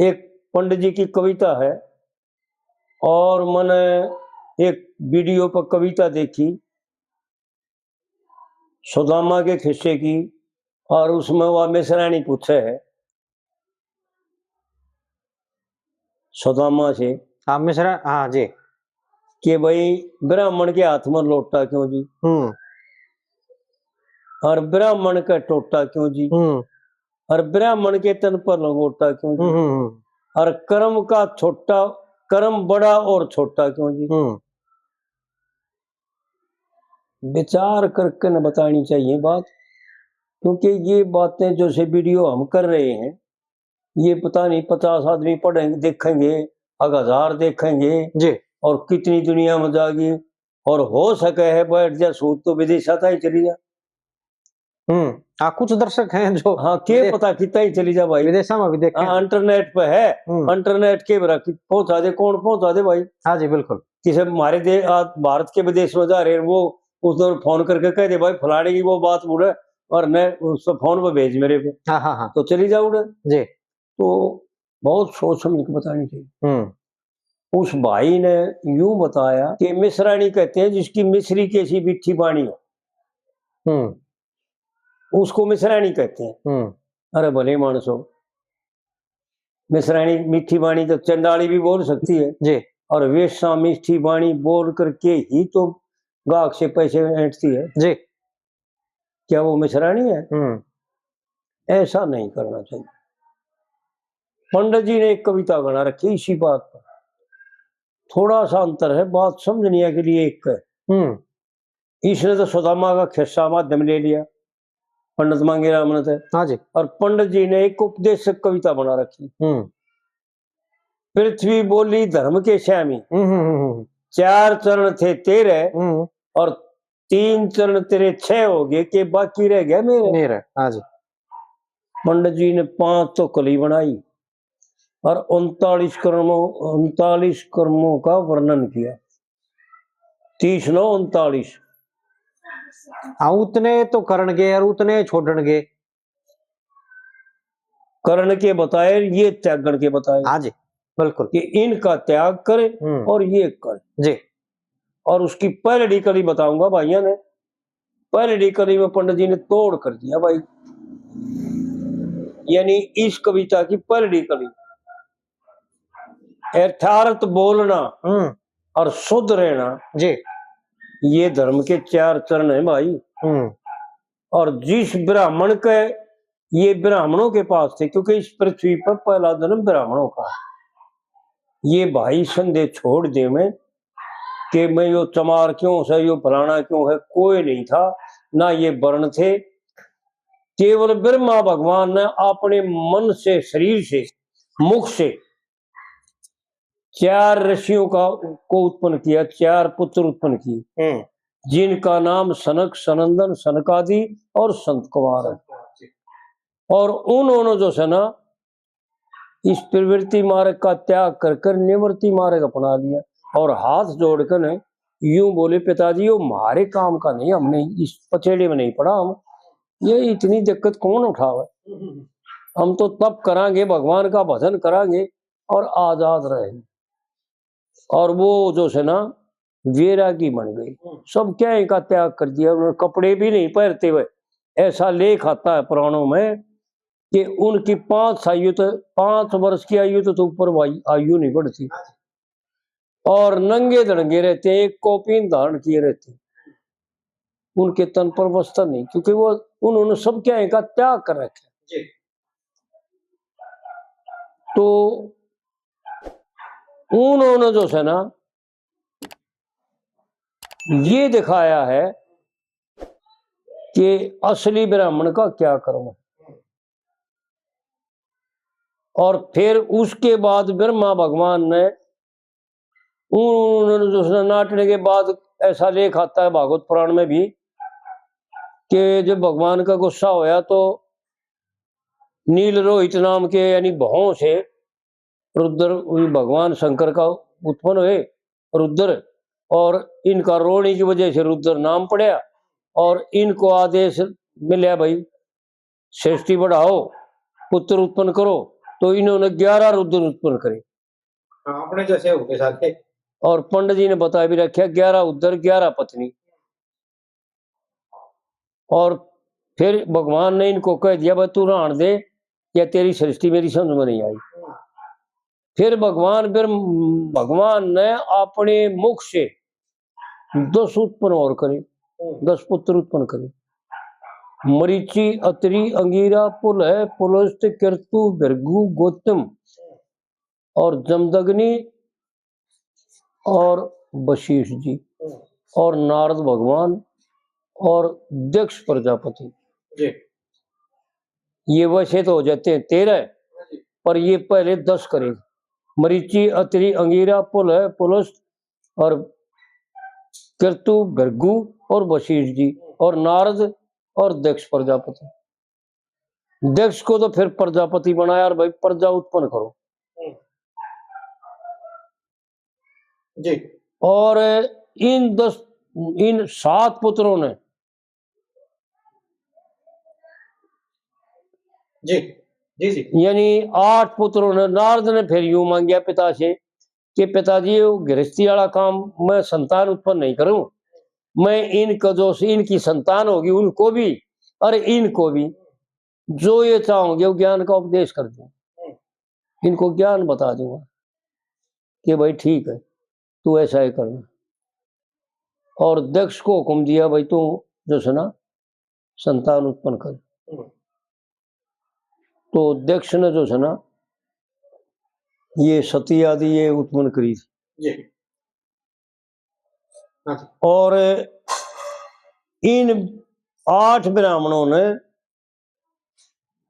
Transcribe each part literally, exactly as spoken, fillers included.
एक पंडित जी की कविता है, और मैंने एक वीडियो पर कविता देखी सुदामा के खिस्से की, और उसमें वह मिसरानी पूछे है सुदामा से, हाँ, मिसरा, हाँ जी। कि भाई, ब्राह्मण के हाथ में लोटा क्यों जी? हम्म। और ब्राह्मण का टोटा क्यों जी? हम्म। और ब्राह्मण के तन पर लंगोटा क्यों जी? हम्म, हम्म, हम्म। और कर्म का छोटा, कर्म बड़ा और छोटा क्यों जी? हम्म। विचार करके न बतानी चाहिए बात, क्योंकि ये बातें, जो से वीडियो हम कर रहे हैं, ये पता नहीं पचास आदमी पढ़ेंगे, देखेंगे, अगर हजार देखेंगे जी। और कितनी दुनिया में जागी। और हो सके है बैठ जा सूत तो विदेशा ताई चली जा। हम्म, हाँ, कुछ दर्शक हैं जो हाँ, के विदे-, पता कितना ही चली जा भाई। विदेशा में भी देखे हाँ, हैं। इंटरनेट पे है, हम्म। इंटरनेट के बरा की पहुंचा दे, कौन पहुंचा दे भाई? हाँ जी, बिल्कुल। किसे हमारे दे-, आ, भारत के विदेश में जा रहे हैं, वो उस दौर फोन करके कह दे, "भाई, फलाने की वो बात उड़े और मैं उस फोन पे भेज मेरे पे।" हाँ, हाँ, हाँ। तो चली जा उड़े। जी। तो बहुत सोच समझ के बतानी चाहिए। हम्म। उस भाई ने यूं बताया कि मिसरानी कहते हैं जिसकी मिश्री कैसी मीठी बाणी हो, हम्म। उसको मिसरानी कहते हैं। हम्म। अरे भले मानस हो, मिसरानी मीठी बाणी तो चंडाली भी बोल सकती है। जी। और वेश्या मीठी बाणी बोल करके ही तो गाहक से पैसे ऐंठती है। जी। क्या वो मिसरानी है? हम्म। ऐसा नहीं करना चाहिए। पंडित जी ने एक कविता बना रखी इसी बात पर, थोड़ा सा अंतर है, बात समझने के लिए एक है। हम्म। इसने तो सुदामा का खिस्सा माध्यम ले लिया पंडित मांगेराम ने तो। हाँ जी। और पंडित जी ने एक उपदेशक कविता बना रखी। हम्म। पृथ्वी बोली धर्म के स्वामी, हम्म, हम्म, हम्म, हम्म। चार चरण थे तेरे हम्म। और तीन चरण तेरे छह हो गए, के बाकी रह गया मेरे। मेरे, हाँ जी। पंडित जी ने पांच तो कली बनाई और उनतालीस कर्मों, उनतालीस कर्मों का वर्णन किया। तीस नौ उनतालीस। हाँ, उतने तो करण के और उतने छोड़न के। करण के बताए, ये त्यागण के बताए। हाँ जी, बिल्कुल। कि इनका त्याग करे हम्म। और ये करे। जी। और उसकी पहली कली बताऊंगा भाइयों ने, पहली कली में पंडित जी ने तोड़ कर दिया भाई, यानी इस कविता की पहली कली। यथार्थ बोलना हम्म। और शुद्ध रहना, जी। ये धर्म के चार चरण हैं भाई। हम्म। और जिस ब्राह्मण के, ये ब्राह्मणों के पास थे, क्योंकि इस पृथ्वी पर पहला जन्म ब्राह्मणों का है। ये भाई संदेह छोड़ दे में कि मैं यो चमार क्यों से, यो फलाना क्यों है, कोई नहीं था, ना ये वर्ण थे। केवल ब्रह्मा भगवान ने अपने मन से, शरीर से, मुख से चार ऋषियों का, को उत्पन्न किया, चार पुत्र उत्पन्न किए, हम्म। जिनका नाम सनक, सनंदन, सनकादि और संत कुमार है। और उन्होंने जो है ना, इस प्रवृत्ति मार्ग का त्याग कर कर निवृत्ति मार्ग अपना लिया और हाथ जोड़कर ने यूं बोले, "पिताजी, यो हमारे काम का नहीं, हमने इस पचेड़े में नहीं पड़ा, हम ये इतनी दिक्कत कौन उठावे? हम तो तप करांगे, भगवान का भजन करांगे और आजाद रहेंगे।" और वो जो है ना, वैरागी बन गए। हम्म। सब क्या इनका त्याग कर दिया, उन्होंने कपड़े भी नहीं पहनते हुए। ऐसा लेख आता है पुराणों में कि उनकी पांच आयु तो, पांच वर्ष की आयु तो, तो ऊपर वो आयु, आयु नहीं बढ़ती। और नंगे धड़ंगे रहते हैं, एक कौपीन धारण किए रहते हैं। उनके तन पर वस्त्र नहीं, क्योंकि वो, उन्होंने सब क्या इनका त्याग कर रखा है। जी। तो उन्होंने जो है ना, ये दिखाया है कि असली ब्राह्मण का क्या कर्म है। और फिर उसके बाद ब्रह्मा भगवान ने उन-, उन्होंने जो है ना, नाटने के बाद ऐसा लेख आता है भागवत पुराण में भी कि जब भगवान का गुस्सा होया तो नील रोहित नाम के, यानी भौं से रुद्र, भगवान शंकर का उत्पन्न हुए रुद्र, और इनका रोने की वजह से रुद्र नाम पड़ा। और इनको आदेश मिला, भाई, सृष्टि बढ़ाओ, पुत्र उत्पन्न करो। तो इन्होंने ग्यारह रुद्र उत्पन्न करे। हाँ, अपने जैसे हो गए सारे। और पंडित जी ने बता भी रखा, ग्यारह उदर, ग्यारह पत्नी। और फिर भगवान ने इनको कह दिया, "भाई, तू रहन दे, या तेरी सृष्टि मेरी समझ में नहीं आई।" फिर भगवान, फिर भगवान ने अपने मुख से दस उत्पन्न और करे, दस पुत्र उत्पन्न करे। मरीचि, अत्रि, अंगीरा, पुलह, पुलस्त, क्रतु, भृगु, गौतम और जमदग्नि और वशिष्ठ जी और नारद भगवान और दक्ष प्रजापति। जी। ये वैसे तो हो जाते हैं तेरह, पर ये पहले दस करे। मरीचि, अत्रि, अंगीरा, पुलह, पुलस्त और क्रतु, भृगु और वशिष्ठ जी और नारद और दक्ष प्रजापति। दक्ष को तो फिर प्रजापति बनाया और भाई, प्रजा उत्पन्न करो। हम्म। जी। और इन दस, इन सात पुत्रों ने, जी, जी, जी। यानी आठ पुत्रों ने, नारद ने फिर यूं मांग्या पिता से कि पिताजी, वो गृहस्थी वाला काम, मैं संतान उत्पन्न नहीं करूं, मैं इनको, जो इनकी संतान होगी, उनको भी और इनको भी जो ये चाहोगे, वो ज्ञान का उपदेश कर दूं। हम्म। इनको ज्ञान बता दूंगा कि भाई, ठीक है, तू ऐसा ही करना। और दक्ष को हुक्म दिया, "भाई, तू जो है ना, संतान उत्पन्न कर।" हम्म। तो दक्ष ने जो है ना, ये सती आदि ये उत्पन्न करी थी। जी। हाँ जी। और इन आठ ब्राह्मणों ने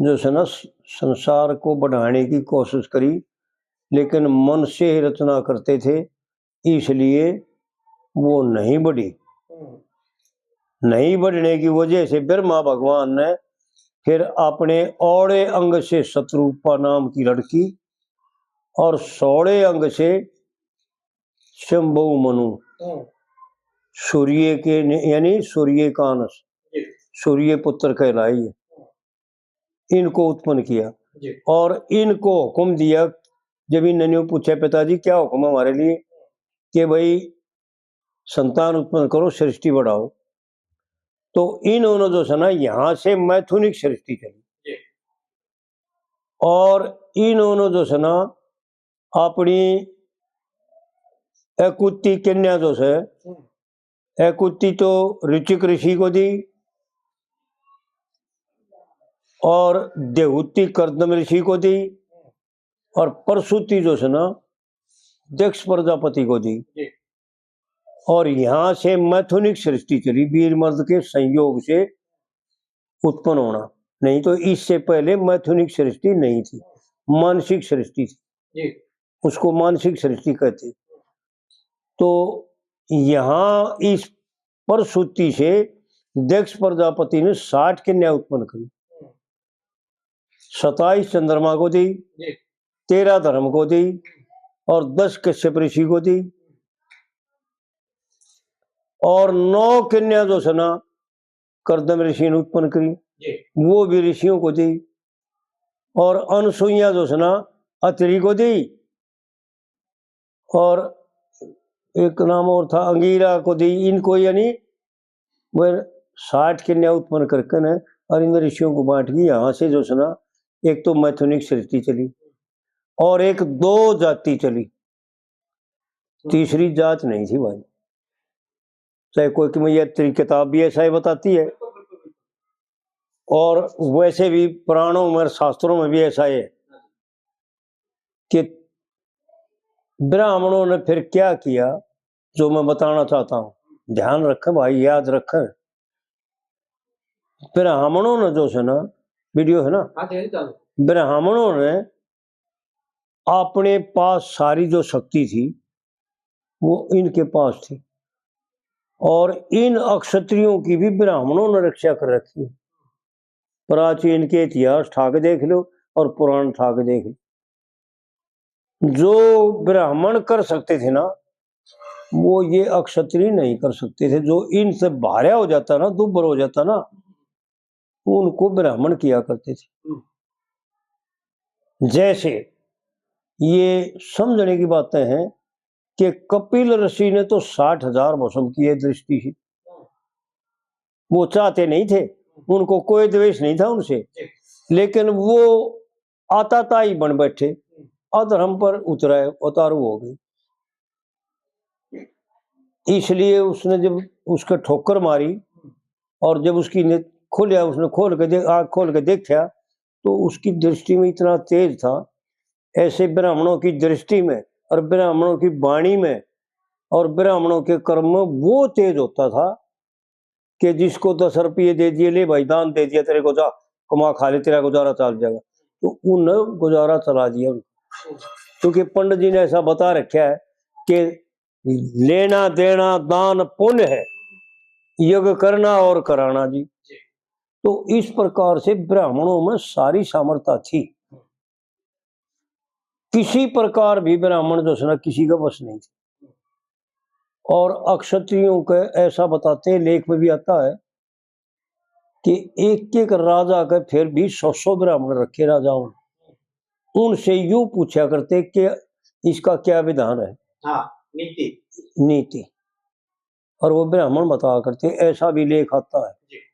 जो है ना, स-, संसार को बढ़ाने की कोशिश करी, लेकिन मन से ही रचना करते थे, इसलिए वो नहीं बढ़ी। हम्म। नहीं बढ़ने की वजह से ब्रह्मा भगवान ने फिर अपने औड़े अंग से शतरूपा नाम की लड़की और सौड़े अंग से शंभु मनु, हम्म। सूर्य के न-, यानी सूर्य का अंश, जी। सूर्य पुत्र कहलाई, इनको उत्पन्न किया। जी। और इनको हुक्म दिया, जब इन्होंने यूं पूछा, "पिताजी, क्या हुक्म है हमारे लिए?" कि भाई, संतान उत्पन्न करो, सृष्टि बढ़ाओ। तो इन्होंने जो है ना, यहाँ से मैथुनिक सृष्टि चली। जी। और इन्होंने जो है ना, अपनी एकुत्ती कन्या जो है, हम्म। एकुत्ती तो ऋचिक ऋषि को दी और देहुत्ती कर्दम ऋषि को दी और प्रसूति जो है ना, दक्ष प्रजापति को दी। जी। और यहाँ से मैथुनिक सृष्टि चली, वीर मर्द के संयोग से उत्पन्न होना, नहीं तो इससे पहले मैथुनिक सृष्टि नहीं थी, मानसिक सृष्टि थी। जी। उसको मानसिक सृष्टि कहते। तो यहाँ इस प्रसूति से दक्ष प्रजापति ने साठ कन्या उत्पन्न करी। सताईस चंद्रमा को दी, जी। तेरह धर्म को दी और दस कश्यप ऋषि को दी और नौ कन्या जो है ना, कर्दम ऋषि ने उत्पन्न करी, जी। वो भी ऋषियों को दी। और अनसुईया जो है ना, अत्रि को दी। और एक नाम और था, अंगीरा को दी। इनको यानी वह साठ कन्या उत्पन्न करके न और इन ऋषियों को बांट दी। यहाँ से जो है ना, एक तो मैथुनिक सृष्टि चली और एक दो जाति चली, तीसरी जात नहीं थी भाई। चाहे कोई कि मैं, ये तेरी किताब भी ऐसा ही बताती है और वैसे भी पुराणों में, शास्त्रों में भी ऐसा है कि ब्राह्मणों ने फिर क्या किया, जो मैं बताना चाहता हूँ, ध्यान रखें भाई, याद रखें। ब्राह्मणों ने जो है ना, वीडियो है ना, हाँ जी, हाँ जी, चालू। ब्राह्मणों ने अपने पास सारी जो शक्ति थी, वो इनके पास थी, और इन अक्षत्रियों की भी ब्राह्मणों ने रक्षा कर रखी है। प्राचीन के इतिहास ठाक देख लो और पुराण ठाक देख लो। जो ब्राह्मण कर सकते थे ना, वो ये अक्षत्रिय नहीं कर सकते थे। जो इनसे भार्या हो जाता ना, दुब्बर हो जाता ना, उनको ब्राह्मण किया करते थे। हम्म। जैसे ये समझने की बातें हैं कि कपिल ऋषि ने तो साठ हजार भस्म किए दृष्टि से। वो चाहते नहीं थे, उनको कोई द्वेष नहीं था उनसे, लेकिन वो आताताई बन बैठे, अधर्म पर उतराए, उतारू हो गए। इसलिए उसने जब उसके ठोकर मारी और जब उसकी ने-, खोलिया, उसने खोल के दे-, आँख खोल के देखा, तो उसकी दृष्टि में इतना तेज था, ऐसे ब्राह्मणों की दृष्टि में और ब्राह्मणों की वाणी में और ब्राह्मणों के कर्म में वो तेज होता था कि जिसको दस रुपये दे दिए, "ले भाई, दान दे दिया, तेरे को जा, कमा खा ले, तेरा गुजारा चल जाएगा।" तो उन्हें गुजारा चला दिया उनको। क्योंकि पंडित जी ने ऐसा बता रखा है कि लेना देना दान पुण्य है, यज्ञ करना और कराना जी। तो इस प्रकार से ब्राह्मणों में सारी सामर्थ्य थी। किसी प्रकार भी ब्राह्मण जो है ना, किसी का बस नहीं थी। और अक्षत्रियों के ऐसा बताते हैं, लेख में भी आता है कि एक एक राजा के फिर भी सौ सौ ब्राह्मण रखे राजाओं ने। उनसे यूं पूछा करते कि इसका क्या विधान है, हाँ, नीति। नीति। और वो ब्राह्मण बताया करते, ऐसा भी लेख आता है। जी।